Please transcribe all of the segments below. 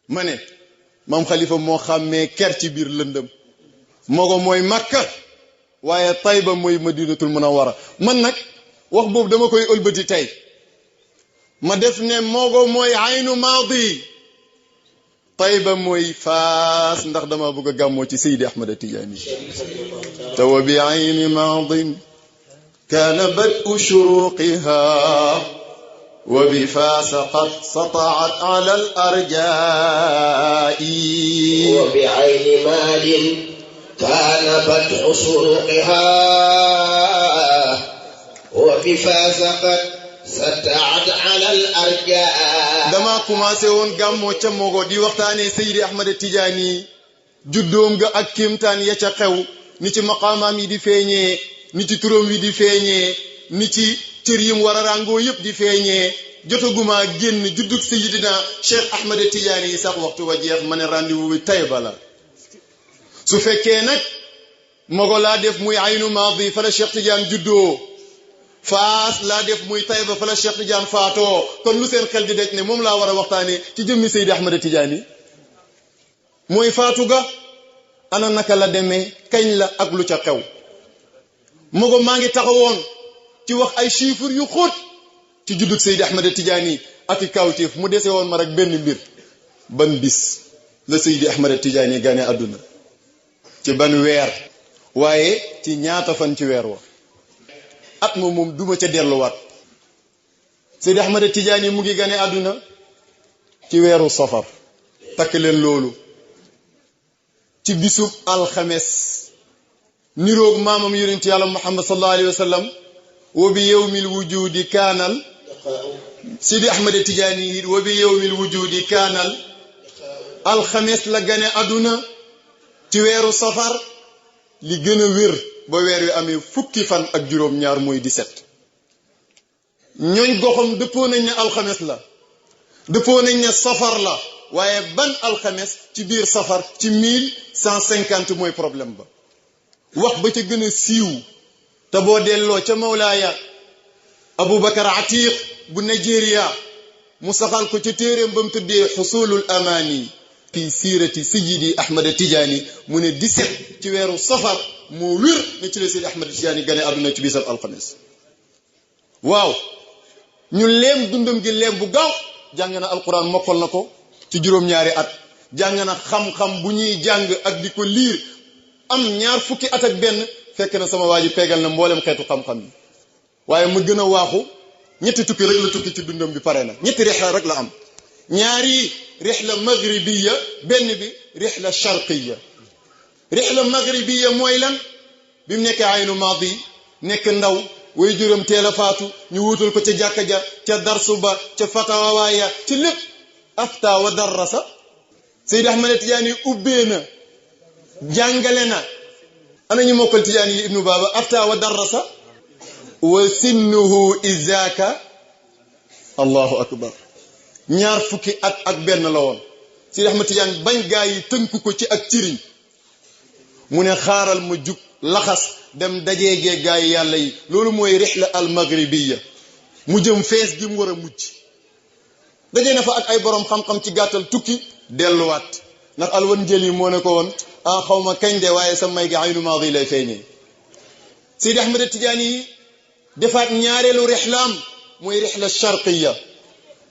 ma ne maam Khalifa moo xàmmee ker ci biir lëndëm Mogo mooy Makka waaye Tayba mooy Madinatul Munawwara man nag wax boobu dama koy ëlbati tey ma def ne Mogo mooy aynu maadi Tayba mooy Faas ndax dama bëgg a gàmmoo ci Seydi Ahmad Tijaani te wa bi ayni maadin kaana bad'u shuruqiha wa bi Faas qad sata'at ala al-arjaa'i wa bi ayni maadin kaana bad'u shuruqiha wa bi Faas qad sata'at ala al-arjaa'i. dama commencé woon gàmmoo ca Mogo di waxtaanee Seydi Ahmad Tijaani juddoom ga ak kéemtaan ya ca xew ni ci maqaamaam yi di feeñee ni ci turam wi di feeñee ni ci cër yim war a ràngoo yëpp di feeñee jotaguma génn juddug Seydina Cheikh Ahmad Tijaani yi sax waxtu wa jeex ma ne rendez-vous bi Tayba la su fekkee nag Mogo laa def muy aynu maadi fa la Cheikh Tidiane juddoo Faas laa def muy Tayba fa la Cheikh Tidiane faatoo kon lu seen xel di daj ne moom laa war a waxtaanee ci jëmmi Seydi Ahmad Tidiane mooy faatu ga ana naka la demee kañ la ak lu ca xew Mogo maa ngi taxawoon ci wax ay chiffres yu xóot ci juddug Seydi Ahmad Tidiane ak i kawtéef mu dese woon ma rek benn mbir ban bis la Seydi Ahmad Tidiane gane àdduna ci ban weer waaye ci ñaata fan ci weer wa at moom duma ca delluwaat Seydi Ahmad Tidiane mu ngi gane àdduna ci weeru safar takk leen loolu ci bisub alxames niroog maamam yonent yàlla Muhammad sallallahu alayhi wa sallam wa bi yawmil wujudi kaanal Seydi Ahmad Tidiane wa bi yawmil wujudi kaanal alxames la gane àdduna ci weeru safar li gën a wér ba weer wi amee fukki fan ak juróom-ñaar mooy 17 ñooñ goxam dëppoo nañ ne alxames la dëppoo nañ ne safar la waaye ban alxames ci biir safar ci 1150 mooy problème ba wax ba ca gën a siiw te boo delloo ca Mawlaaya Aboubacar Atiq bu Nigeria mu saxal ko ca téeréem ba mu tuddee xusulul amaani fi siirati Sayyidi Ahmad Tijaani mu ne 17 ci weeru safar moo wér ne ci la Seydi Ahmad Tijaani gane àdduna ci bisab alxames waaw ñu leem dundam gi leem bu gaaw jàng na alquran mokkal na ko ci juróom-ñaari at jàng na xam-xam bu ñuy jàng ak di ko liir am ñaar fukki at ak benn fekk na sama waa ji peegal na mboolem xeetu xam-xam yi waaye mu gën a waaxu ñetti tukki rek la tukki ci dundam bi pare na ñetti rixla rek la am ñaari rixla maghribiya benn bi rixla sharqiya rixla maghribiya mooy lan bi mu nekkee aynu maadi nekk ndaw way juróom teel a faatu ñu wuutal ko ca jàkka ja ca darsu ba ca fatawaaya ci lépp afta wa darrasa Seydi Ahmad Tijaani ubbee na jàngale na ana ñu mokkal Tijaani yi ibnu baaba afta wa darrasa wa sinnuhu izaka allahu akbar ñaar fukki at ak benn la woon Seydi Ahmad Tijaani bañ gaa yi tënku ko ci ak ciriñ mu ne xaaral ma jug laxas dem dajeegee gaa yi yàlla yi loolu mooy rixla al maghribiya mu jëm fees gi mu war a mujj dajee na fa ak ay borom xam-xam ci gàttal tukki delluwaat ndax alwan njël yi moo ne ko woon ah xaw ma kañ de waaye sa may gi aynu maadi lay feeñee Seydi Ahmad Tijaani yi defaat ñaareelu rixlaam mooy rixla sharqiya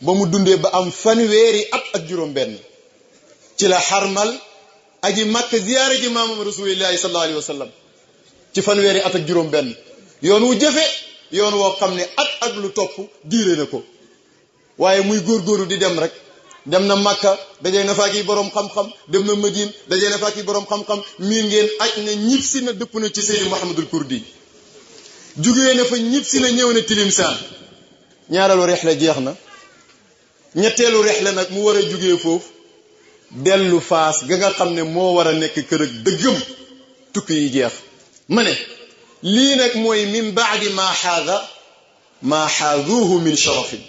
ba mu dundee ba am fanweeri at ak juróom-benn ci la xarmal aji Makka ziyaare ji maamam rasulillahi sallallahu alayhi wa sallam ci fanweeri at ak juróom-benn yoon wu jëfe yoon woo xam ne at ak lu topp diire na ko waaye muy góorgóorlu di dem rek dem na Makka dajee na fa ki borom xam-xam dem na Madine dajee na fa ki borom xam-xam miir ngeen aj na ñibbisi na dëpp na ci Seydi Mouhamadul Kurdi jugee na fa ñibbisi na ñëw na Tilimsaan ñaareelu rixla jeex na ñetteelu rixla nag mu war a jugee foofu dellu Faas ga nga xam ne moo war a nekk kër ak dëggam tukki yi jeex ma ne lii nag mooy min baadi maa xaaduhu min sharafin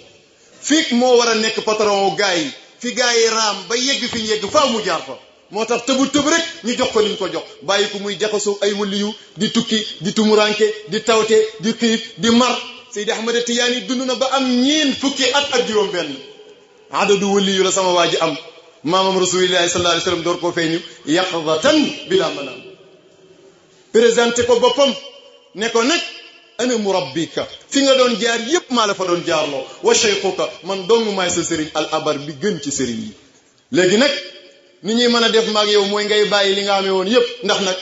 fii moo war a nekk patron wu gaa yi fi gaa yi raam ba yegg fi ñu yegg faaw mu jaar fa moo tax tëbu tëb rek ñu jox ko liñ ko jox bàyyi ko muy jaxasoo ay waliyu di tukki di tumuranke di tawte di xiif di mar Seydi Ahmad Tijaani dund na ba am ñeen fukki at ak juróom benn adadu waliyu la sama waa ji am maamam rasulillahi sallallahu alayhi wasallam door koo feeñu yaqdatan bila manam présenté ko boppam ne ko nag ana murabbika fi nga doon jaar yépp maa la fa doon jaarloo wa shaykhuka man dong maay sa sëriñ al abar bi gën ci sëriñ yi léegi nag ni ñuy mën a def maag yow mooy ngay bàyyi li nga amee woon yépp ndax nag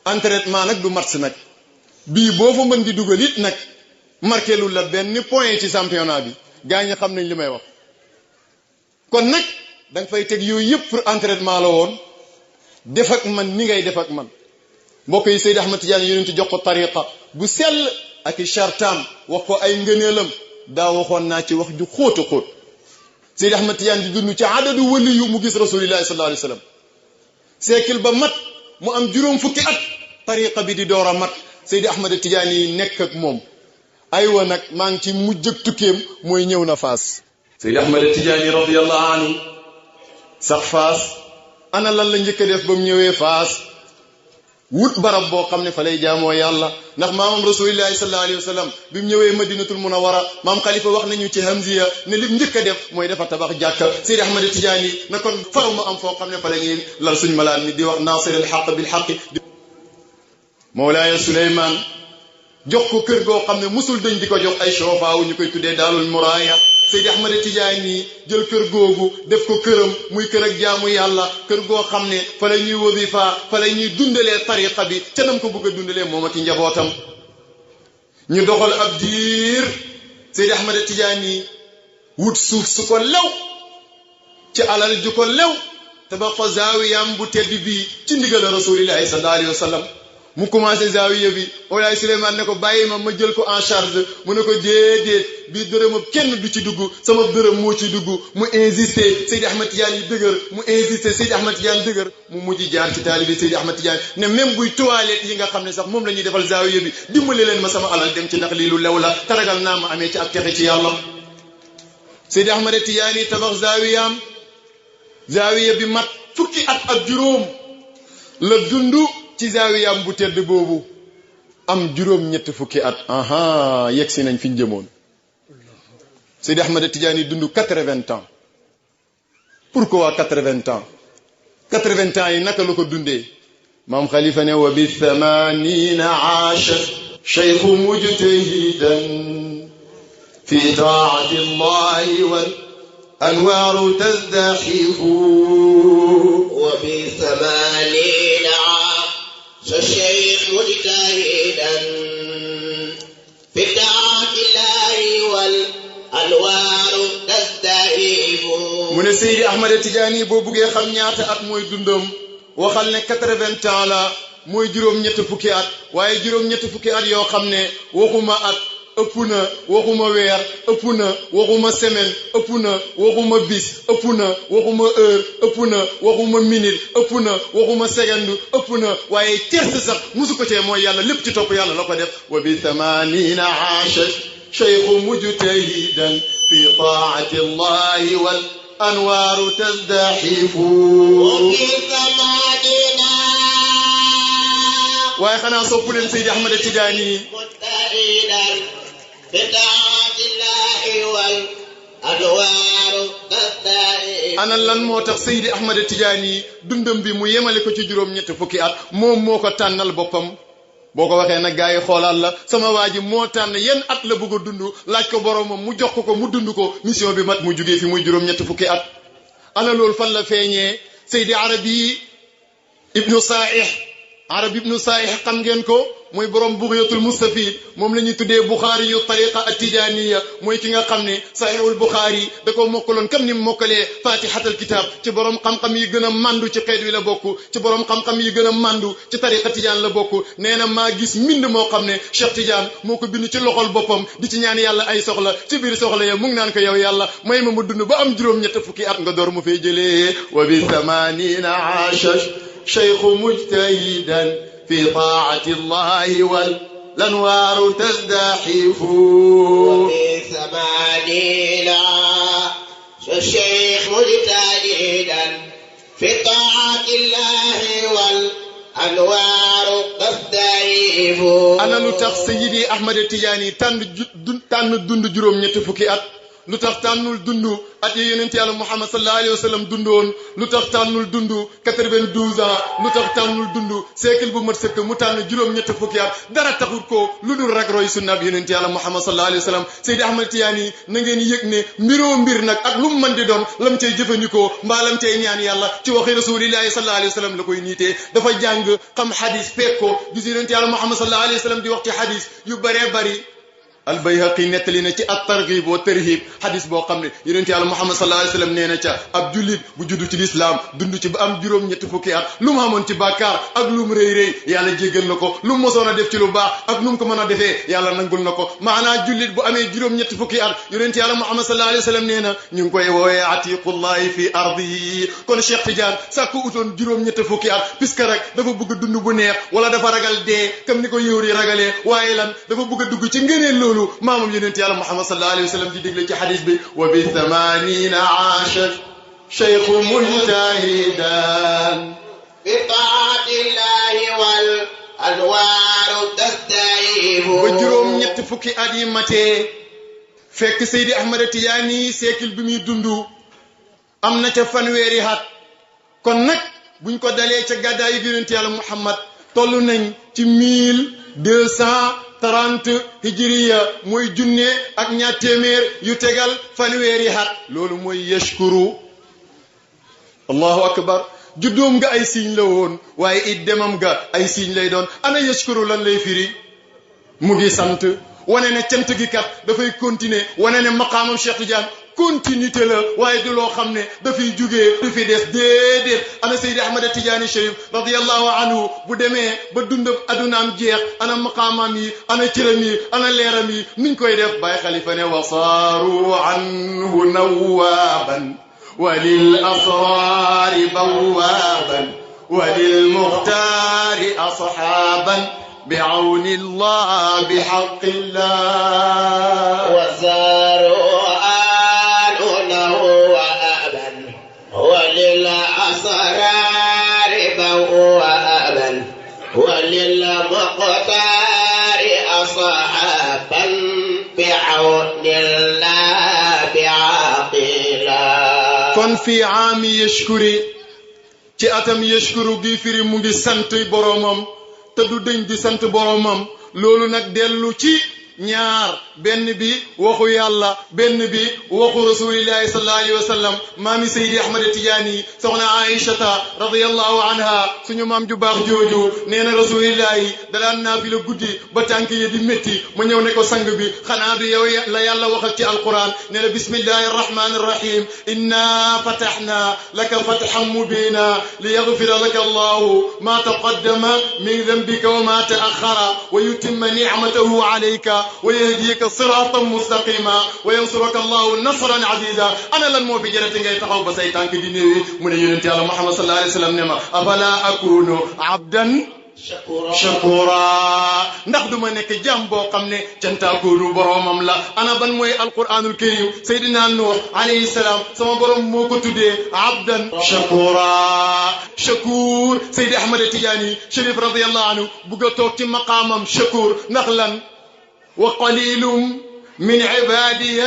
entraînement nag du match nag bii boo fa mën di dugal it nag marqué lu la benn point ci championnat bi gaa ñi xam nañ li may wax kon nag da nga fay teg yooyu yëpp pour entraînement la woon def ak man ni ngay def ak man mbokk yi Seydi Ahmad Tidiane yonent jox ko tariqa bu sell ak i chartam wax ko ay ngëneelam daa waxoon naa ci wax ju xóota xóot Seydi Ahmad Tidiane di dund ci adadu wali yu mu gis rasulillahi sallallahu alayhi wa sallam siècle ba mat mu am juróom fukki at tariqa bi di door a mat Seydi Ahmad Tidiane yi nekk ak moom aywa nag maa ngi ci mujj ak tukkeem mooy ñëw na Faas Seydi Ahmad Tidiane radiyallahu anhu sax Faas ana lan la njëkk a def ba mu ñëwee Faas wut barab boo xam ne fa lay jaamoo yàlla ndax maamam rasulillahi sallallahu alayhi wa sallam bi mu ñëwee madinatul munawwara maam xalifa wax nañu ci hamziya ne lim njëkk a def mooy dafa tabax jàkka Seydi Ahmad Tidiane na kon faraw ma am foo xam ne fa la ñuy lal suñ malaan mi di wax naasiril xaq bil xaqi Mawlaaya Suleymaan jox ko kër goo xam ne musul dañ di ko jox ay shofaawu ñu koy tuddee daalul muraaya Seydi Ahmad Tidiane jël kër googu def ko këram muy kër ak jaamu yàlla kër goo xam ne fa la ñuy wasifa fa la ñuy dundalee tariqa bi ca nam ko bëgg a dundalee moom ak i njabootam ñu doxal ab diir Seydi Ahmad Tidiane wut suuf su ko lew ci alal ju ko lew tabax fa zaawiyam bu tedd bii ci ndigal rasulillahi sallallahu alayhi wa sallam mu commencé zaawiya bi Mawlaay Souleymane ne ko bàyyi ma jël ko en charge mu ne ko déedéet bii dërëmam kenn du ci dugg sama dërëm moo ci dugg mu insisté Seydi Ahmad Tidiane yi dëgër mu insisté Seydi Ahmad Tidiane dëgër mu mujj jaar ci taalibi Seydi Ahmad Tidiane ne même buy toilette yi nga xam ne sax moom la ñuy defal zaawiya bi dimbale leen ma sama alal dem ci ndax lii lu lew la taragal naa ma amee ci ak texe ci yàlla Seydi Ahmad Tidiane yi tabax zaawiya bi mat fukki at ak juróom la dund ci zaawiyam bu tedd boobu am juróom ñett fukki at aha yegg si nañ fi ñu jëmoon Seydi Ahmad Tidiane dund 80 ans pourquoi 80 ans 80 ans yi naka la ko dundee maam Khalifa ne wa bi 80 aasha shaykhu mujtahidan fi taati llahi wal anwaaru tazdahifu wa bi 80 الشيخ مجتهدا في طاعة الله والأنوار تزدهف mu ne Seydi Ahmad Tidiane boo buggee xam ñaata at mooy dundam waxal ne 80 ans la mooy juróom-ñett fukki at waaye juróom-ñett fukki at yoo xam ne waxuma at ëpp na waxuma weer ëpp na waxuma semaine ëpp na waxuma bis ëpp na waxuma heure ëpp na waxuma minute ëpp na waxuma seconde ëpp na waaye tierce sax musu ko cee mooy yàlla lépp ci topp yàlla la ko def wa bi 80 aasha shaykhu mujtahidan fi taati allahi wal anwaaru tazdahifu wa bi 80 waaye xanaa soppu leen Seydi Ahmad Tidiane مجتهدا بطاعة الله والأنوار تزدهف ana lan moo tax Seydi Ahmad Tidiane dundam bi mu yemale ko ci juróom-ñett fukki at moom moo ko tànnal boppam boo ko waxee nag gars yi xoolaat la sama waa ji moo tànn yenn at la bëgg a dund laaj ko boromam mu jox ko mu dund ko mission bi mat mu jugee fi muy juróom-ñett fukki at ana loolu fan la feeñee Seydi Arabi ibnu Saih xam ngeen ko mooy borom Bughyatul Mustafid moom la ñuy tuddee Bukhari yu tariqa at-Tijaniya mooy ki nga xam ne Sahihul Bukhari da ko mokkaloon comme ni mu mokkalee Fatihatul Kitab ci borom xam-xam yi gën a mandu ci xeet wi la bokk ci borom xam-xam yi gën a mandu ci tariqa Tidiane la bokk nee na maa gis mbind moo xam ne Cheikh Tidiane moo ko bind ci loxol boppam di ci ñaan yàlla ay soxla ci biir soxla ya mu ngi naan ko yow yàlla may ma dund ba am juróom-ñett fukki at nga door mu fay jëlee wa bi 80 aasha shaykhu mujtahidan في طاعة الله والأنوار تزدحف وفي 80 الشيخ مجتهدا في طاعة الله والأنوار تزدحف ana lu tax Seydi Ahmad Tidiane tànn dund juróom-ñett fukki at lu tax tànnul dundu at yi yonent yàlla Muhammad sallallahu alayhi wa sallam dundoon lu tax tànnul dundu 92 ans lu tax tànnul dundu siècle bu mat sëkk mu tànn juróom-ñett fukki at dara taxut ko lu dul rek roy sunnaab yonent yàlla Muhammad sallallahu alayhi wa sallam Seydi Ahmad Tijaani na ngeen yëg ne mbir nag ak lu mu mën di doon lam cay jëfandikoo mbaa lam cay ñaan yàlla ci waxi rasulillahi sallallahu alayhi wa sallam la koy niitee dafa jàng xam xadis fekk ko gis yonent yàlla Muhammad sallallahu alayhi wa sallam di wax ci xadis yu bëree bëri albayhaqi nettali na ci at-targhib wa tarhib xadis boo xam ne yonent yàlla Muhammad sallallahu alayhi wa sallam nee na ca ab jullit bu juddu ci lislaam dund ci ba am juróom-ñetti fukki at lu mu amoon ci bàkkaar ak lu mu rëy rëy yàlla jéggal na ko lu mu mosoon a def ci lu baax ak nu mu ko mën a defee yàlla nangul na ko maanaa jullit bu amee juróom-ñetti fukki at yonent yàlla Muhammad sallallahu alayhi wa sallam nee na ñu ngi koy woowee atiqullahi fi ardi kon Cheikh Tidiane sàkku utoon juróom-ñetti fukki at puisque rek dafa bëgg dund bu neex wala dafa ragal dee comme ni ko yëwr yi ragalee waaye lan dafa bëgg a dugg ci ngëneel loolu maamam yonent yàlla Muhammad sallallahu alayhi wa sallam di digle ci xadis bi wa bi thamanina aasha cheikhu mujtahidan bi taatillahi wal anwaaru tastayibu ba juróom-ñetti fukki at yi matee fekk Seydi Ahmad Tijaani siècle bi muy dund am na ca fanweeri at kon nag buñ ko dalee ca gàddaayu yonent yàlla Muhammad toll nañ ci 1230 hijriya mooy junne ak ñaar téeméer yu tegal fanweeri at loolu mooy yashkuru allahu akbar juddoom nga ay siiñ la woon waaye it demam nga ay siiñ lay doon ana yashkuru lan lay firi mu ngi sant wane ne cant gi kat dafay continuer wane ne maqaamam Cheikh Tidiane continuité la waaye du loo xam ne dafay jugee du fi des déedéet ana Seydi Ahmad Tijaani Chérif radiyallahu anhu bu demee ba dund adunaam jeex ana maqaamam yi ana cëram yi ana leeram yi nuñ koy def Baay Xalifa ne wasaaru anhu nawaaban wa lil asraari bawaaban wa lil muxtaari ashaaban بعون الله بحق الله وزاروا آلونه وأبا وللأسرار وأبا وللمقتار أصحابا بعون الله بعقلا kon fi aami yashkuri ci atam yashkuru gi firi mu ngi sant boromam te du dëñ di sant boromam loolu nag dellu ci ñaar benn bi waxu yàlla benn bi waxu rasulillahi sallallahu alayhi wa sallam maami Seydi Ahmad Tijaani soxna Aïchata radiyallahu anha suñu maam ju baax jooju nee na rasulillahi dalaan naafila guddi ba tànk yi di métti ma ñëw ne ko sang bi xanaa du yow la yàlla waxal ci alquran ne la bismillahi arrahmani arrahim inna fatahna laka fathan mubina liyaghfira laka allahu ma taqaddama min dhanbika wa ma ta'akhkhara wa yutimma ni'matahu alayka ويهديك صراطا مستقيما وينصرك الله نصرا عزيزا انا لن مو في جرتي ngay taxaw ba say tànk di néewi mu ne yonent Yàlla Muhammad sallallahu alayhi wa sallam ne ma afala akunu abdan shakura ndax duma nekk jàmm boo xam ne cantaakoonu boromam la ana ban mooy alquranul karim Seydina Nuh alayhi salaam sama borom moo ko tuddee abdan shakura shakur Seydi Ahmad Tijaani Chérif radiyallahu anhu bugg a toog ci maqaamam shakur ndax lan وقليل من عبادي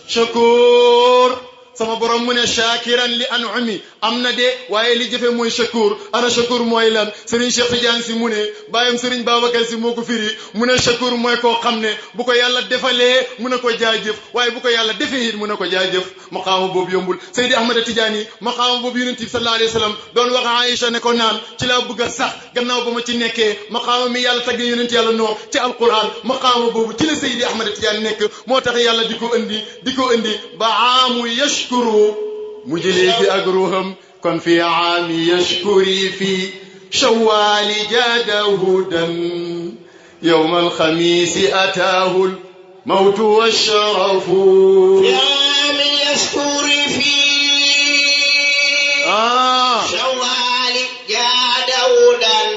شكور sama borom mu ne shakiran li an'ami am na de waaye li jëfe mooy shakur ana shakur mooy lan Serigne Cheikh Tidiane si mu ne bàyyam Serigne Babacar si moo ko firi mu ne shakur mooy koo xam ne bu ko yàlla defalee mu ne ko jaajëf waaye bu ko yàlla defee it mu ne ko jaajëf maqaama boobu yombul Seydi Ahmad Tidiane maqaama boobu yonent bi sallallahu alayhi wa sallam doon wax Aïcha ne ko naan ci laa bëgg a sax gannaaw ba ma ci nekkee maqaama mi yàlla tagge yonent yàlla noo ci alquran maqaama boobu ci la Seydi Ahmad Tidiane nekk moo tax yàlla di ko indi ba aamu yashkuru mu jëlee fi ak ruuxam kon fi aami yashkuri fi shawwali jaada hudan yawma alxamiisi ataahu almawtu washarafu fi aami yashkuri fi shawwali jaada hudan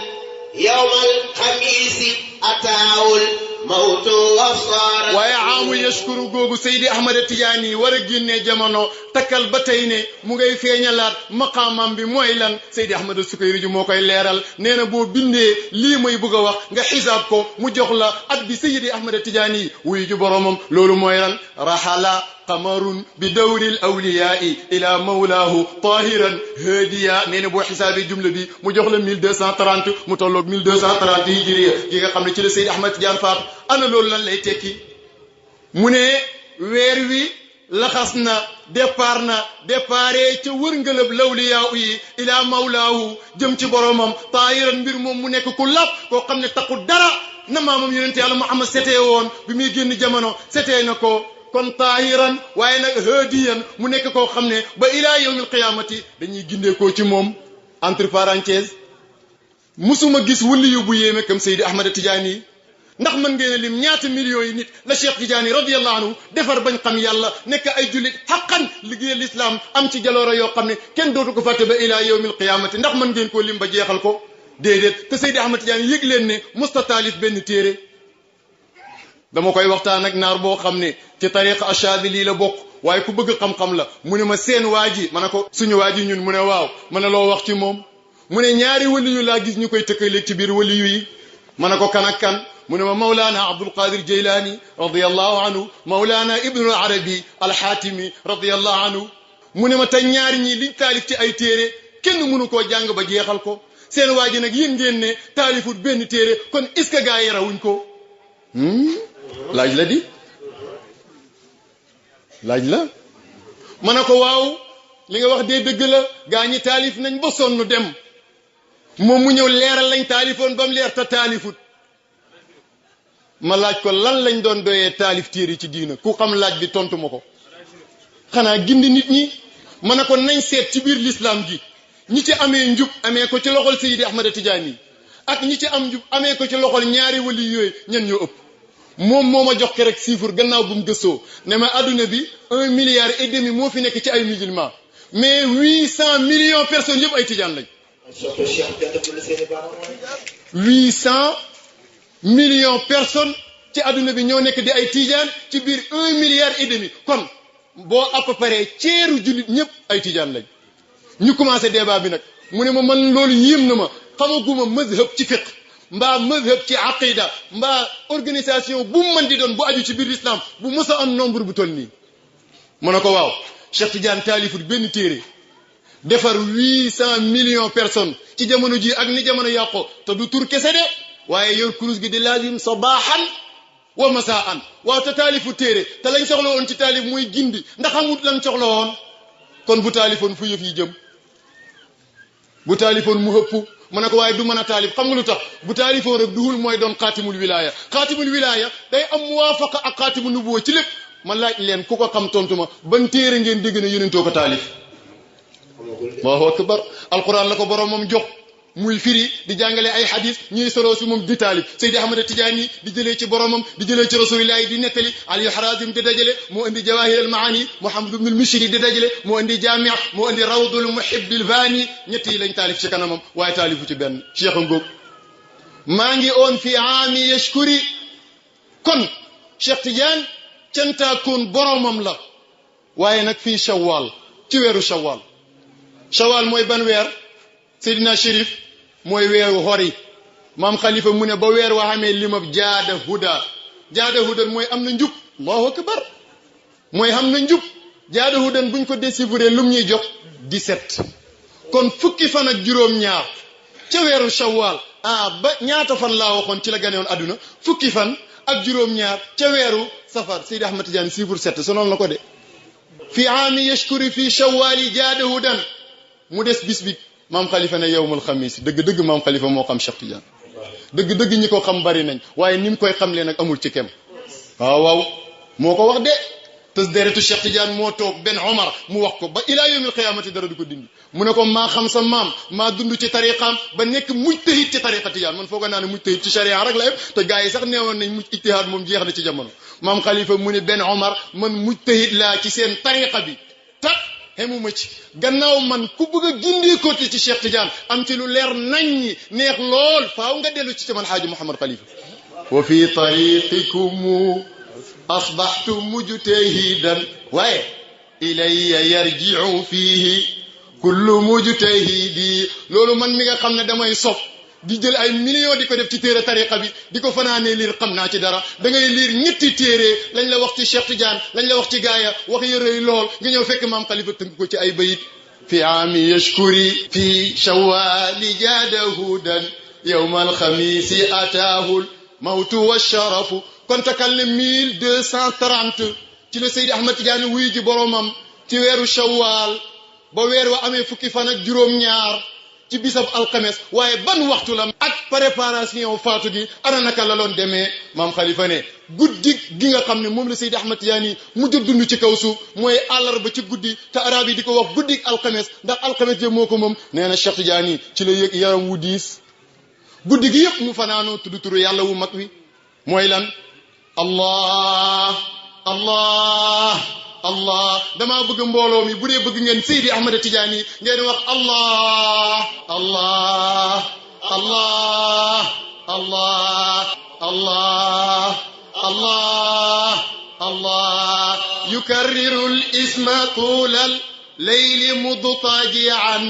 yawma alxamiisi ataahu almawtu washarafu aamu yashkuru googu Seydi Ahmad Tijaani war a génnee jamono takkal ba tey ne mu ngay feeñalaat maqaamam bi mooy lan Seydi Ahmad Sukayri ji moo koy leeral nee na boo bindee lii may bëgg a wax nga xisaab ko mu jox la at bi Seydi Ahmad Tijaani wuyu ji boromam loolu mooy lan rahala qamarun bi dawril awliyaai ila mawlaahu tahiran hadiya nee na boo xisaabee jumla bi mu jox la 1230 mu tolloog 1230 hijriya gi nga xam ne ci la Seydi Ahmad Tidiane faatu ana loolu lan lay tekki mu ne weer wi laxas na déparé ca wërngalëb lawliyaa yi ila mawlaahu jëm ci boromam tahiran mbir moom mu nekk ku lap koo xam ne taqu dara na maamam yonente yàlla Muhammad setee woon bi muy génn jamono setee na ko kon taahiran waaye nag hadiyan mu nekk koo xam ne ba ilaa yawmil qiyaamati dañuy gindeekoo ci moom entre parenthèses musuma gis waliyu bu yéeme comme Seydi Ahmad Tidiane ndax mën ngeen a lim ñaata millions yi nit la Cheikh Tidiane radiyallahu anhu defar bañ xam yàlla nekk ay jullit xaqan liggéeyal l'islam am ci jaloora yoo xam ne kenn dootu ko fàtte ba ilaa yawmil qiyaamati ndax mën ngeen koo lim ba jeexal ko déedéet te Seydi Ahmad Tidiane yëg leen ne musta taalif benn téere dama koy waxtaan ak naar boo xam ne ci tariqa Achadili la bokk waaye ku bëgg xam-xam la mu ne ma seen waa ji ma ne ko suñu waa ji ñun mu ne waaw ma ne loo wax ci moom mu ne ñaari waliyu laa gis ñu koy tëkkaleeg ci biir waliyu yi ma ne ko kan ak kan mu ne ma Mawlana Abdul Qadir Jeylaani radiyallahu anhu Mawlana Ibnul Arabi Alxaatimi radiyallahu anhu mu ne ma te ñaari ñii liñ taalif ci ay téere kenn mënu koo jàng ba jeexal ko seen waa ji nag yéen ngeen ne taalifut benn téere kon est-ce que gaa yi rawuñ ko laaj la di laaj la ma ne ko waaw li nga wax dee dëgg la gaa ñi taalif nañ ba sonn dem moom mu ñëw leeral lañ taalifoon ba mu leer te taalifut ma laaj ko lan lañ doon doyee taalif téere ci diina ku xam laaj bi tontu ma ko xanaa gindi nit ñi ma ne ko nañ seet ci biir l'islam gi ñi ci amee njub amee ko ci loxol Seydi Ahmad Tidiane ak ñi ci am njub amee ko ci loxol ñaari wali yooyu ñan ñoo ëpp moom moo ma jox ke rek chiffre gannaaw bu mu gëstoo ne ma adduna bi 1,5 milliard moo fi nekk ci ay musulmans mais 800 millions personnes yëpp ay tijaan lañ. 800 millions personnes ci adduna bi ñoo nekk di ay tijaan ci biir 1,5 milliard kon boo à peu près ceeru jullit ñëpp ay tijaan lañ. ñu commencé débat bi nag mu ne ma man loolu yéem na ma xamaguma mazhab ci fiqh mbaa mazhab ci aqida mbaa organisation bu mu mën di doon bu aju ci biir l'islam bu mos a am nombre bu toll nii. mu ne ko waaw Cheikh Tidiane taalifut benn téere defar 800 millions personnes ci jamono ji ak ni jamono yàqoo te du tur kese de waaye yor kurus gi di laazim sabaaxan wa masaan waaw te taalifu téere te lañ soxla woon ci taalif muy gindi ndax amut lañ soxla woon kon bu taalifoon fu yëf yi jëm bu taalifoon mu hëpp mu ne ko waaye du mën a taalif xam nga lu tax bu taalifoon rek duhul mooy doon xaatimul wilaya day am muwaafaqa ak xaatimu nubuwa ci lépp ma laaj leen ku ko xam tontu ma ban téere ngeen dégg ne yonentoo ko taalif Allahu akbar alquran la ko boromam jox muy firi di jàngale ay hadis ñuy solo si moom di taalif Seydi Ahmad Tidiane di jëlee ci boromam di jëlee ci rasulillahi di nettali Ali Harazim di dajale moo indi jawahir al maani Muhammad ibn al Mishri di dajale moo indi jaami' moo indi rawdul muhibbil vani ñett yi lañ taalif ci kanamam waaye taalifu ci benn Cheikh Ngop maa ngi oon fi aami yashkuri kon Cheikh Tidiane cantaakoon boromam la waaye nag fii shawwal ci weeru shawwal mooy ban weer Seydina Chérif mooy weeru xori maam Khalifa mu ne ba weer wa xamee limab jaada hudan mooy am na njub Allahu akbar mooy xam na njub jaada hudan buñ ko déchiffré lum ñuy jox 17 kon fukki fan ak juróom-ñaar ca weeru shawwal ba ñaata fan laa waxoon ci la ganewoon adduna fukki fan ak juróom-ñaar ca weeru safar Seydi Ahmad Tidiane chiffre 7 sonoon na ko de fi aami yashkuri fi shawwali jaada hudan mu des bis bi maam Khalifa ne yawmul xamis dëgg-dëgg maam Khalifa moo xam Cheikh Tidiane dëgg-dëgg ñi ko xam bari nañ waaye ni mu koy xamlee nag amul ci kem waaw moo ko wax de te deretu Cheikh Tidiane moo toog Ben Omar mu wax ko ba ilaa yawmil qiyaamati dara du ko dindi mu ne ko maa xam sa maam maa dund ci tariqaam ba nekk mujtahid ci tariqa Tidiane man foog naa ne mujtahid ci charia rek la yëpp te gars yi sax neewoon nañ muj ijtihaad moom jeex na ci jamono maam Khalifa mu ne Ben Omar man mujtahid laa ci seen tariqa bi ta xemuma ci gannaaw man ku bëgg a gindi ko ci Cheikh Tidiane am ci lu leer naññi neex lool faaw nga dellu ci man Xaaji Mouhamad Khalifa wa fi tariqikum asbaxtu mujtahidan waaye ilayya yarji'u fiihi kullu mujtahidi loolu man mi nga xam ne damay sopp di jël ay millions di ko def ci téere tariqa bi di ko fanaanee liir xam naa ci dara da ngay liir ñetti téere lañ la wax ci Cheikh Tidiane lañ la wax ci gaaya wax ya rëy lool nga ñëw fekk maam Khalifa tënk ko ci ay bayit fi aami yashkuri fi shawali jaada hudan yawma alxamisi ataahul mawtu wa sharafu kon takal ne 1230 ci la Seydi Ahmad Tidiane wuy ji boromam ci weeru shawwal ba weer wa amee fukki fan ak juróom-ñaar ci bisab alxames waaye ban waxtu la ak préparation faatu gi ana naka la loon demee maam Khalifa ne guddi gi nga xam ne moom la Seydi Ahmad Tidiane mujj a dund ci kaw suuf mooy àllarba ci guddi te arab yi di ko wax guddi alxames ndax alxames je moo ko moom nee na Cheikh Tidiane ci la yëg yaram wu diis guddi gi yëpp mu fanaanoo tudd turu yàlla wu mag wi mooy lan allah allah allah damaa bëgg mbooloo mi bu dee bëgg ngeen Seydi Ahmad Tidiane ngeen wax allah allah allah allah allah allah allah yukarriru al-isma tula al-layli mudtaji'an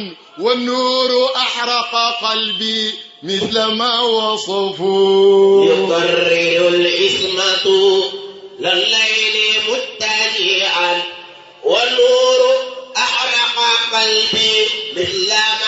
wan-nuru ahraqa qalbi مثل ما وصفوا يقرر الإثم طول الليل متجعا والنور أحرق قلبي مثل ما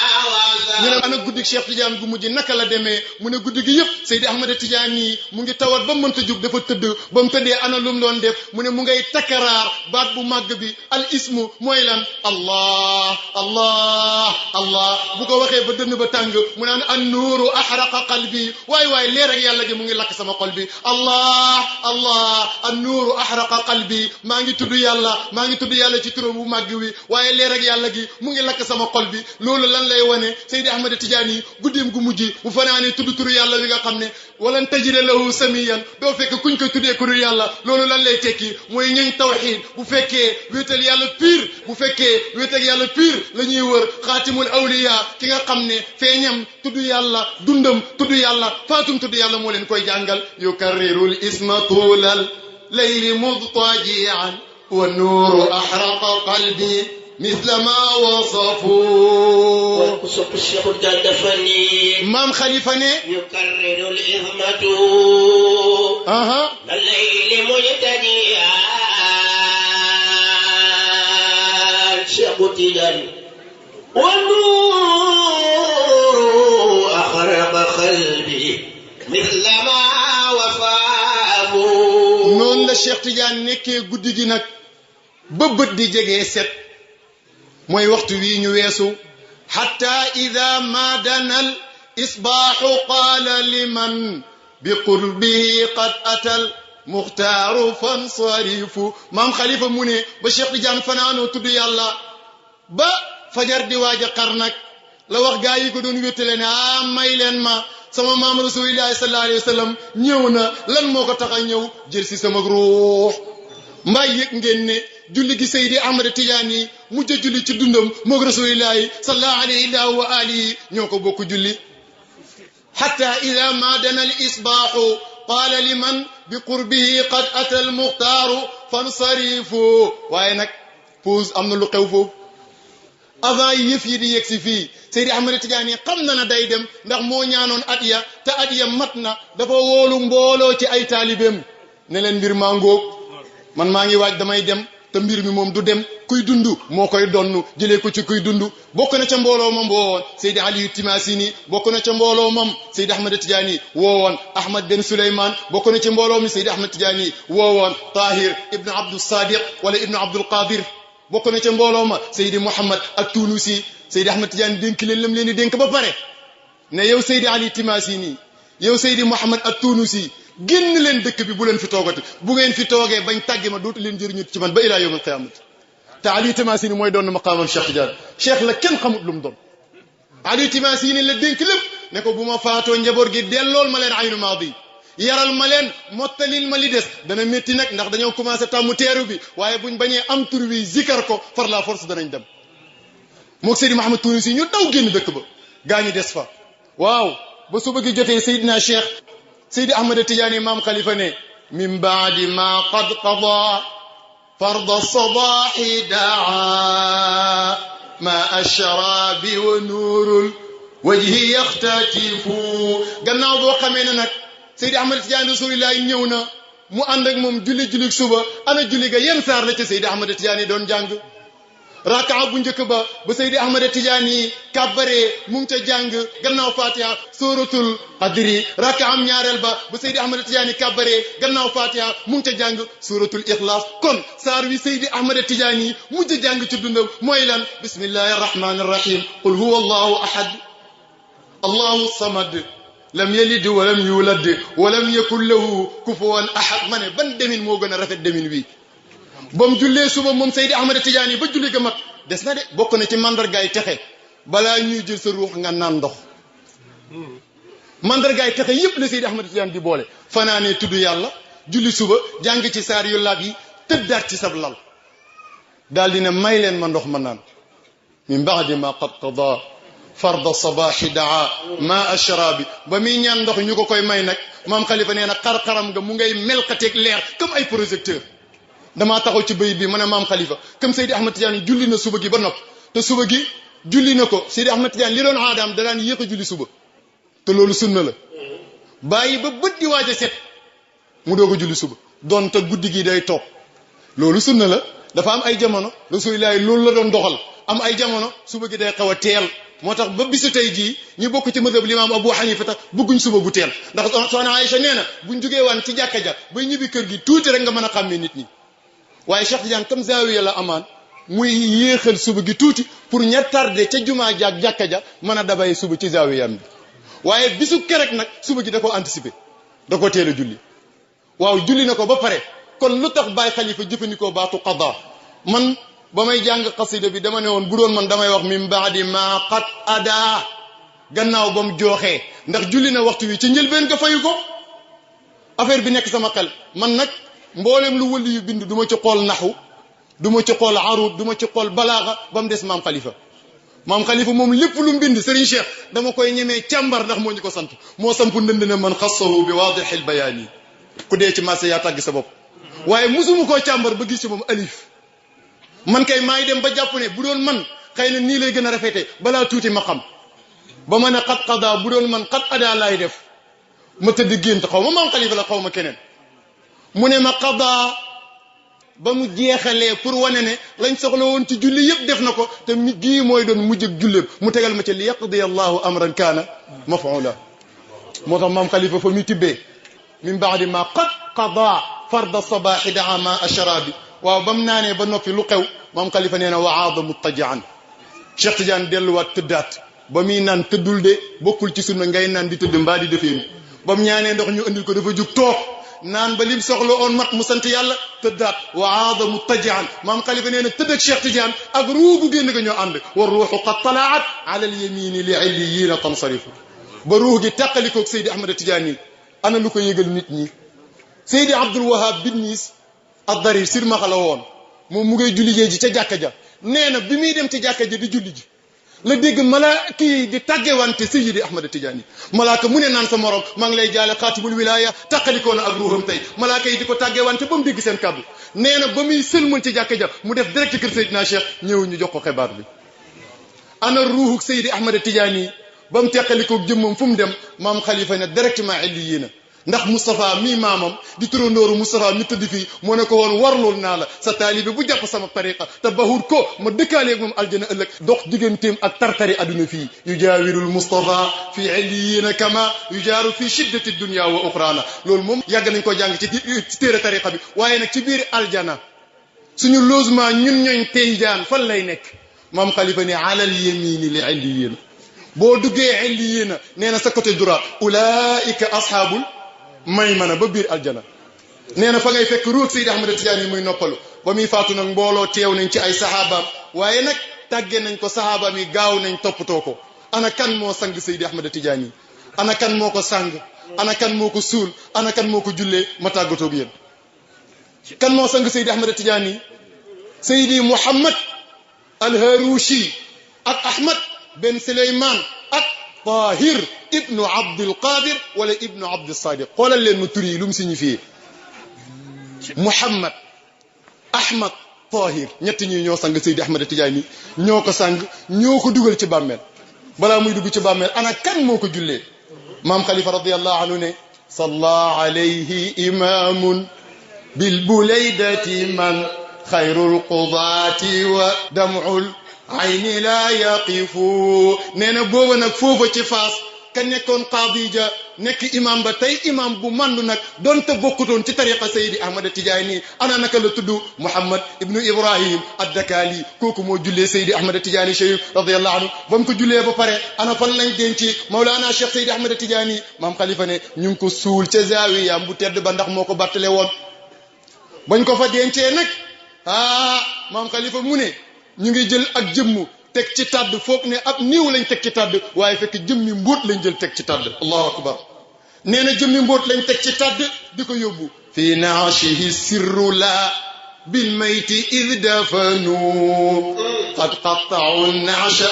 ñu ne وصفوا ana guddi Cheikh Tidiane gu mujj naka la demee mu ne guddi gi yëpp Seydi Ahmad Tidiane yi mu ngi tawat ba mënta jóg dafa tëdd ba mu tëddee ana lu mu doon def mu ne mu ngay takkaraar baat bu màgg bi al ismu mooy lan allah allah allah bu ko waxee ba dënn ba tàng mu naan an nuuru ahraqa qalbi waay waay leer ak yàlla gi mu ngi lakk sama xol bi allah allah an nuuru ahraqa qalbi maa ngi tudd yàlla ci turam bu màgg wi waaye leer ak yàlla gi mu ngi lakk sama xol bi loolu lan lay wane Seydi Ahmad Tidiane yi guddeem gu mujj bu fanaanee tudd turu yàlla wi nga xam ne walan tajida lahu samiyan doo fekk kuñ ko tuddee ku dul yàlla loolu lan lay tekki mooy ñëng tawxiid bu fekkee wéetal yàlla pire bu fekkee wéetal yàlla pire la ñuy wër xaatimul awliya ki nga xam ne feeñam tudd yàlla dundam tudd yàlla faatum tudd yàlla moo leen koy jàngal yukarrirul isma tuulal layli mudtaji'an wa nuuru ahraqa qalbi مثل ما وصفوا وصف الشيخ الجندفني maam Khalifa ne يكرر الإثم aha الليل مجتديا شيخ تيجان والنور أخرق قلبي مثل ما وصفوا noonu la Cheikh Tidiane nekkee guddi gi nag ba bët di jegee set mooy waxtu wi ñu weesu hatta idha ma danal isbaahu qaala liman bi qurbihi qad atal muxtaaru fansarifu maam Khalifa mu ne ba Cheikh Tidiane fanaanoo tudd yàlla ba fajar di waaj a xar nag la wax gaa yi ko doon wéttale ne may leen ma sama maam rasulillahi sallallahu alayhi wa sallam ñëw na lan moo ko tax a ñëw jël si sama ruux mbaa yëg ngeen ne julli gi Seydi Ahmad Tidiane yi mujj a julli ci dundam moog rasulillahi sallallahu alayhi wa alihi ñoo ko bokk julli hatta ida ma dana al isbaahu qaala liman bi qurbihi qad ata al muxtaaru fansarifu waaye nag pause am na lu xew foofu avant yëf yi di yegg si fii Seydi Ahmad Tidiane yi xam na day dem ndax moo ñaanoon at ya te at ya mat na dafa wóolu mbooloo ci ay taalibeem ne leen mbir maa ngóog man maa ngi waaj damay dem te mbir mi moom du dem kuy dund moo koy donn jëlee ko ci kuy dund bokk na ca mbooloo moom woowoon Seydi Aliyu Timasini bokk na ca mbooloo moom Seydi Ahmad Tidiane woowoon Ahmad Ben Souleymane bokk na ca mbooloo mi Seydi Ahmad Tidiane woowoon Tahir ibnu Abdul Sadiq wala ibnu Abdul Qadir bokk na ca mbooloo ma Seydi Mouhamad ak Tunusi Seydi Ahmad Tidiane dénk leen lam leen di dénk ba pare ne yow Seydi Ali Timasini yow Seydi Mouhamad ak Tunusi génn leen dëkk bi bu leen fi toogati bu ngeen fi toogee bañ tàgge ma dootu leen jëriñu ci man ba ilaa yawmal qiyaamati te Ali Timasini mooy doon maqaamam Cheikh Tidiane Cheikh la kenn xamut lu mu doon Ali Timasini la dénk lépp ne ko bu ma faatoo njaboot gi dellool ma leen aynu maadi yaral ma leen mottalil ma li des dana métti nag ndax dañoo commencé tàmmu teeru bi waaye buñ bañee am tur wi zikar ko par la force danañ dem moog Seydi Mouhamed Tounisi ñu daw génn dëkk ba gaa ñi des fa waaw ba suba gi jotee Seydina Cheikh Seydi Ahmad Tidiane maam Khalifa ne min baadi ma qad qada farda sabaaxi daa ma ashrabi wa nuurul wajhi yaxtatifu gannaaw boo xamee ne nag Seydi Ahmad Tidiane Rasulillah ñëw na mu ànd ak moom julli suba ana julli ga yenn saar la ca Seydi Ahmad Tidiane doon jàng rakaa bu njëkk ba Seydi Ahmad Tidiane kàbbare mu ngi ca jàng gannaaw fatiha suratul qadri rakaa am ñaareel ba Seydi Ahmad Tidiane kàbbare gannaaw fatiha mu ngi ca jàng suratul ikhlas kon saar wi Seydi Ahmad Tidiane mujj jàng ci dundam mooy lan bismillahir rahmanir rahim qul huwa allahu ahad allahu samad lam yalid walam yulad walam yakun lahu kufuwan ahad ma ne ban demin moo gën a rafet demin wi ba mu jullee suba moom Seydi Ahmad Tidiane ba julli ga mat des na de bokk na ci mandargaay texe balaa ñuy jël sa ruux nga naan ndox mandargaay texe yépp la Seydi Ahmad Tidiane di boole fanaanee tudd yàlla julli suba jàng ci saar yu laab yi tëddaat ci sab lal daal di ne may leen ma ndox ma naan min baadi ma qad qada farda sabaaxi daa ma ashrabi ba muy ñaan ndox ñu ko koy may nag maam Khalifa nee na xar-xaram nga mu ngay melxateeg leer comme ay projecteur damaa taxaw ci bayit bi ma ne maam Khalifa comme Seydi Ahmad Tidiane julli na suba gi ba nopp te suba gi julli na ko Seydi Ahmad Tidiane li doon aadaam da daan yéex a julli suba te loolu sunna la bàyyi ba bët di waaj a set mu doog a julli suba doon te guddi gi day toog loolu sunna la dafa am ay jamono Rasulullah loolu la doon doxal am ay jamono suba gi day xaw a teel moo tax ba bisu tey jii ñu bokk ci mazhab limaam Abu Hanifa tax bëgguñ suba gu teel ndax soxna Aïcha nee na buñ jógee waan ci jàkka ja bay ñibbi kër gi tuuti rek nga mën a xàmmee nit ñi waaye Cheikh Tidiane comme zawiya la amaan muy yéexal suba gi tuuti pour ña tardé ca jumaa jaak jàkka ja mën a dabay suba ci zawiyam bi waaye bisu kerek nag suba gi da ko anticiper da ko teel a julli waaw julli na ko ba pare kon lu tax Baye Khalifa jëfandikoo baatu qada man ba may jàng xasida bi dama ne woon bu doon man damay wax min baadi ma qad ada gannaaw ba mu jooxee ndax julli na waxtu wi ci njëlbeen nga fayu ko affaire bi nekk sama xel man nag mboolem lu wëli yu bind du ma ci xool naxu du ma ci xool arut du ma ci xool balaaxa ba mu des maam Khalifa moom lépp lu mu bind Serigne Cheikh dama koy ñemee càmbar ndax moo ñu ko sant moo samp ndënd ne man xassahu bi waadixil bayaan yi ku dee ci marché yaa tàgg sa bopp waaye musuma koo càmbar ba gis ci moom alif man kay maa ngi dem ba jàpp ne bu doon man xëy na nii lay gën a rafete balaa tuuti ma xam ba ma ne xat xada bu doon man xat ada laay def ma tëdd gént xaw ma maam Khalifa la xaw ma keneen mu ne ma qada ba mu jeexalee pour wane ne lañ soxla woon ci julli yëpp def na ko te mi gii mooy doon mujj ak julleem mu tegal ma ci li yaqdi allahu amran kaana maf'ula moo tax maam Khalifa fa muy tibbee min baadi ma qad qada farda sabaaxi daa ma ashrabi waaw ba mu naanee ba noppi lu xew maam Khalifa nee na waada muttajian Cheikh Tidiane delluwaat tëddaat ba muy naan tëddul de bokkul ci sunna ngay naan di tëdd mbaa di defeenu ba mu ñaanee ndox ñu andil ko dafa jug toog naan ba lim soxla oon mat mu sant yàlla tëddaat wa aada muttajian maam Khalifa nee na tëdd ak Cheikh Tidiane ak ruugu génn ga ñoo ànd wa ruuxu qad talaat ala al yamini li illiyiina tansarifu ba ruux gi tàqalikoog Seydi Ahmad Tidiane yi ana lu ko yëgal nit ñi Seydi Abdul Wahab bin Niis ad-Darir sirmaxa la woon moom mu ngay julli ji ca jàkka ja nee na bi muy dem ci jàkka ja di julli ji la dégg malaaka yi di tàggewante Seydi Ahmad Tidiane malaaka mu ne naan sa morom maa ngi lay jaale xaatibul wilaya tàqalikoo na ak ruuxam tey malaaka yi di ko tàggewante ba mu dégg seen kàddu nee na ba muy sëlmal ci jàkka ja mu def direct kër Seydina Cheikh ñëw ñu jox ko xibaar bi ana ruuxu Seydi Ahmad Tidiane ba mu teqalikoog jëmmam fu mu dem maam Khalifa ne directement illiyiina ndax Moustapha mii maamam di turandooru Moustapha mi tëdd fii moo ne ko woon warlool naa la sa taalibe bu jàpp sama tariqa te bahut ko ma dëkkaaleeg moom aljana ëllëg dox digganteem ak tartari adduna fii yujaawirul Moustapha fi illiyiina kama yujaaru fi shiddati dunya wa uxraana loolu moom yàgg nañ ko jàng ci téere tariqa bi waaye nag ci biir aljana suñu logement ñun ñooñ Tijaan fan lay nekk maam Khalifa ne alal yamini li illiyiina boo duggee illiyiina nee na sa côté droit ulaika ashaabul maymana ba biir aljana nee na fa ngay fekk ruug Seydi Ahmad Tidiane yi muy noppalu ba muy faatu nag mbooloo teew nañ ci ay saxaabaam waaye nag tàgge nañ ko saxaabaam yi gaaw nañ toppatoo ko ana kan moo sang Seydi Ahmad Tidiane yi ana kan moo ko sang ana kan moo ko suul ana kan moo ko jullee ma tàggatoo ak yéen kan moo sang Seydi Ahmad Tidiane yi Seydi Mouhammad al-Harushi ak Ahmad ben Suleyman ak Tahir ibnu Abdul Qadir wala ibnu Abdul Sadiq xoolal leen ma tur yi lu mu signifié Muhammad Ahmad Tahir ñett ñi ñoo sang Seydi Ahmad Tidiane ñoo ko sang ñoo ko dugal ci bàmmeel balaa muy dugg ci bàmmeel ana kan moo ko jullee maam Khalifa radiyallahu anhu ne salla alayhi imamun bil bulaydati man xayrul qudaati wa dam'ul ayni la yaqifu nee na booba nag foofa ci Faas ka nekkoon qaadija nekk imam ba tey imam bu mandu nag doonte bokkutoon ci tariqa Seydi Ahmad Tidiane ana naka la tudd Muhammad ibnu Ibrahim ad-Dakali kooku moo jullee Seydi Ahmad Tidiane Chérif radiyallahu anhu ba mu ko jullee ba pare ana fan lañ denc Mawlana Cheikh Seydi Ahmad Tidiane maam Khalifa ne ñu ngi ko suul ca zaawiyam bu tedd ba ndax moo ko battale woon bañ ko fa dencee nag maam Khalifa mu ne ñu ngi jël ak jëmmu teg ci tàdd foog ne ab niiw lañ teg ci tàdd waaye fekk jëmmi mbóot lañ jël teg ci tàdd allahu akbar nee na jëmmi mbóot lañ teg ci tàdd di ko yóbbu fi naashihi sirru la bil mayti id dafanu qad qatta'u naasha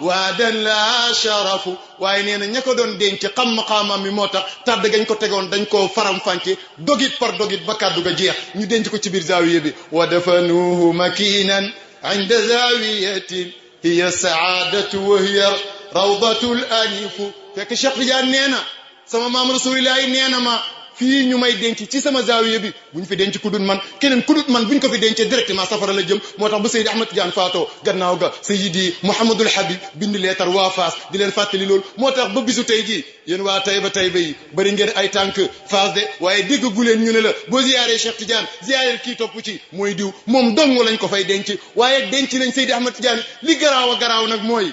waadan la sharafu waaye nee na ña ko doon denc xam maqaamam mi moo tax tàdd gañ ko tegoon dañ koo faram-fànce dogit par dogit ba kàddu ga jeex ñu denc ko ci biir zaawiya bi wa dafanuhu makinan inda zaawiyatin hiya saadatu wa hiya rawdatul anifu fekk Cheikh Tidiane nee na sama maam rasulillahi nee na ma fii ñu may denc ci sama zaawiya bi buñ fi denc ku dul man keneen ku dul man buñ ko fi dencee directement safara la jëm moo tax bu Seydi Ahmad Tidiane faatoo gannaaw ga Seydi Mouhamadul Habib bind leetar waa Faas di leen fàttali loolu moo tax ba bisu tey jii yéen waa Taïba Taïba yi bëri ngeen ay tànk Faas de waaye dégg gu leen ñu ne la boo ziyaaree Cheikh Tidiane ziyaareel kii topp ci mooy diw moom dong lañ ko fay denc waaye denc nañ Seydi Ahmad Tidiane li garaaw a garaaw nag mooy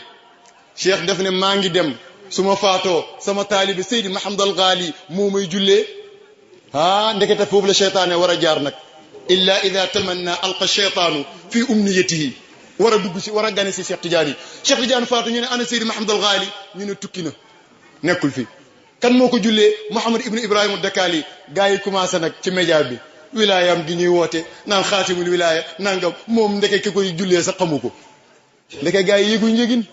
Cheikh def ne maa ngi dem su ma faatoo sama taalibi Seydi Mahamadul Ghali moo may jullee ndekete foofu la cheytaane war a jaar nag illa ida tamanna alqa cheytaanu fi umniyatihi war a dugg si war a gane si Cheikh Tidiane yi Cheikh Tidiane faatu ñu ne ana Seydi Mahamadul Ghali ñu ne tukki na nekkul fi kan moo ko jullee Mouhamad ibnu Ibrahima Dakali gars yi commencé nag ci média bi wilaayam gi ñuy woote naan xaatimul wilaaya nangam moom ndeke ki koy jullee sax xamu ko ndeke gars yi yëguñ yëgin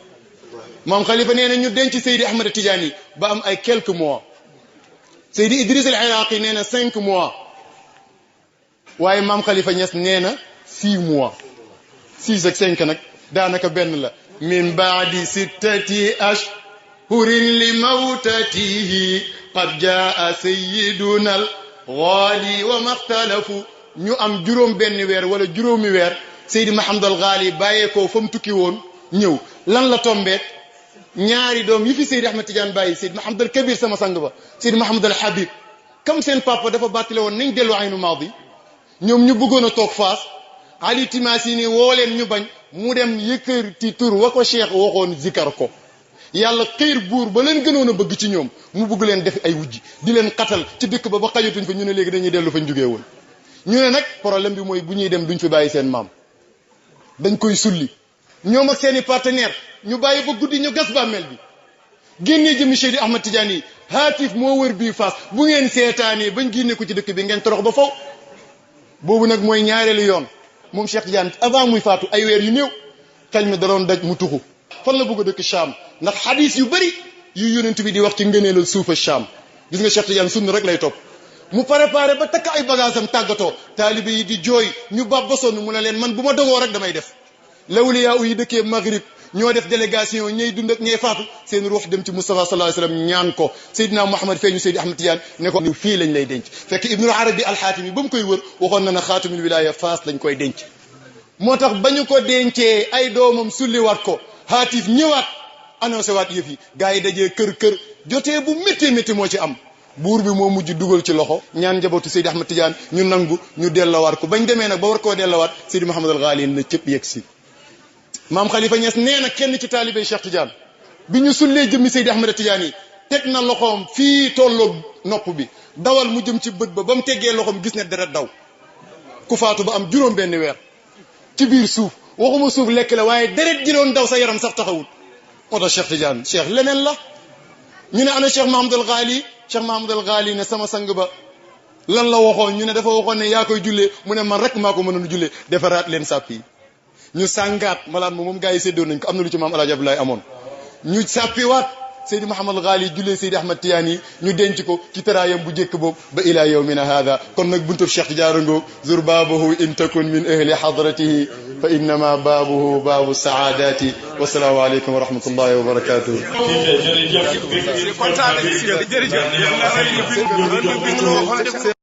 maam Khalifa nee na ñu denc Seydi Ahmad Tidiane yi ba am ay quelques mois Seydi Idriss al-Iraqi nee na 5 mois waaye maam Khalifa Niass nee na 6 mois 6 ak 5 nag daanaka benn la min baadi 6 ashhurin li mawtatihi qad jaa sayyiduna al-Ghali wa maxtalafu ñu am juróom benn weer wala juróomi weer Seydi Mahamadul Ghali bàyyeekoo fa mu tukki woon ñëw lan la tombeek ñaari doom yi fi Seydi Ahmad Tidiane bàyyi Seydi Mahamadul Kabir sama sang ba Seydi Mahamadul Habib comme seen papa dafa bàttale woon nañ dellu aynu maadi ñoom ñu bëggoon a toog Faas Ali Timasini woo leen ñu bañ mu dem yëkkati tur wa ko Cheikh waxoon zikar ko yàlla xiir buur ba leen gënoon a bëgg ci ñoom mu bëgg leen def ay wujji di leen xatal ci dëkk ba xajatuñ fa ñu ne léegi dañuy dellu fañ jógee woon ñu ne nag problème bi mooy bu ñuy dem duñ fi bàyyi seen maam dañ koy sulli ñoom ak seeni partenaire ñu bàyyi ba guddi ñu gas bàmmeel bi génnee jëmi Seydi Ahmad Tidiane yi haatif moo wër bii Faas bu ngeen seetaanee bañ génne ko ci dëkk bi ngeen torox ba faw boobu nag mooy ñaareelu yoon moom Cheikh Tidiane avant muy faatu ay weer yu néew xel mi da doon daj mu tuxu fan la bëgg a dëkk Cham ndax xadis yu bëri yu yonent bi di wax ci ngëneelal suufa Cham gis nga Cheikh Tidiane sunna rek lay topp mu préparé ba takk ay bagage am tàggatoo taalibe yi di jooy ñu bab ba sonn mu ne leen man bu ma dogoo rek damay def lawliyaa yi dëkkee Maghrib ñoo def délégation ñay dund ak ñay faatu seen ruux dem ci Moustapha sallallahu alayhi wasallam ñaan ko Seydina Mouhamed feeñu Seydi Ahmad Tidiane ne ko fii lañ lay denc fekk Ibnul Arabi al-Xaatimi ba mu koy wër waxoon na ne xaatimul wilaaya Faas lañ koy denc moo tax ba ñu ko dencee ay doomam sulliwaat ko haatif ñëwaat annoncé waat yëf yi gars yi dajee kër jotee bu métti métti moo ci am buur bi moo mujj dugal ci loxo ñaan njabootu Seydi Ahmad Tidiane ñu nangu ñu dellawaat ko bañ demee nag ba war koo dellawaat Seydi Mouhamadul Ghali na cëpp yegg si maam Khalifa Niass nee na kenn ci taalibey Cheikh Tidiane bi ñu sullee jëmmi Seydi Ahmad Tidiane yi teg na loxoom fii tolloog nopp bi dawal mu jëm ci bët ba mu teggee loxoom gis ne deret daw ku faatu ba am juróom benn weer ci biir suuf waxuma suuf lekk la waaye deret ji doon daw sa yaram sax taxawul moo tax Cheikh Tidiane Cheikh leneen la ñu ne ana Cheikh Mahamadul Ghali Cheikh Mahamadul Ghali ne sama sang ba lan la waxoon ñu ne dafa waxoon ne yaa koy jullee mu ne man rek maa ko mënoon jullee defaraat leen sàpp yi ñu sàngaat malaat moom gars yi séddoo nañ ko am na lu ci maam El Hadj Abdoulaye amoon ñu sàppiwaat Seydi Mouhamadul Ghali jullee Seydi Ahmad Tiyaani ñu denc ko ci teraayam bu njëkk boobu ba ila yawmina hada kon nag buntub Cheikh Tidiane ngoog zur baabuhu in takun min ahli hadratihi fa innama baabuhu baabu saadati wasalaamu aleykum wa rahmatullahi wa barakatuh jërëjëf